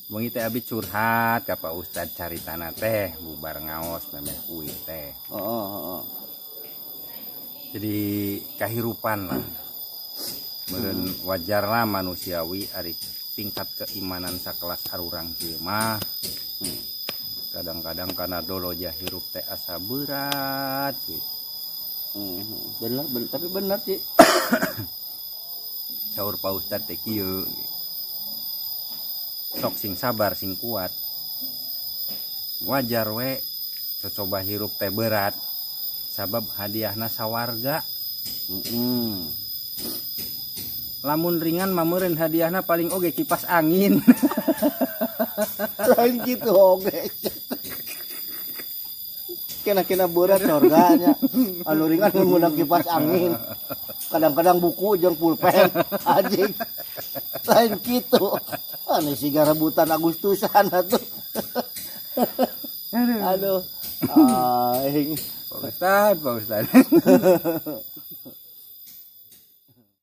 Wengi teh abi curhat ka Pak Ustad, caritana teh bubar ngaos memeh uih teh. Heeh, heeh. Jadi kahirupan lah. Meureun wajar lah, manusiawi, ari tingkat keimanan sakelas arurang kieu mah. Kadang-kadang karena doloja hirup teh asa berat gitu. Bener, bener, tapi bener sih. Saur Pak Ustad teh kieu gitu. Sok sing sabar, sing kuat. Wajar we cocoba hirup teh berat, sabab hadiahna sawarga. Lamun ringan mah meureun hadiahna paling oge kipas angin. Lain gitu oge. Kena-kena berat surganya. Anu ringan menang kipas angin. Kadang-kadang buku jeung pulpen. Anjing. Lain gitu. Anu siga rebutan Agustusan atuh. Aduh. Aing. Pak Ustad, Pak Ustad.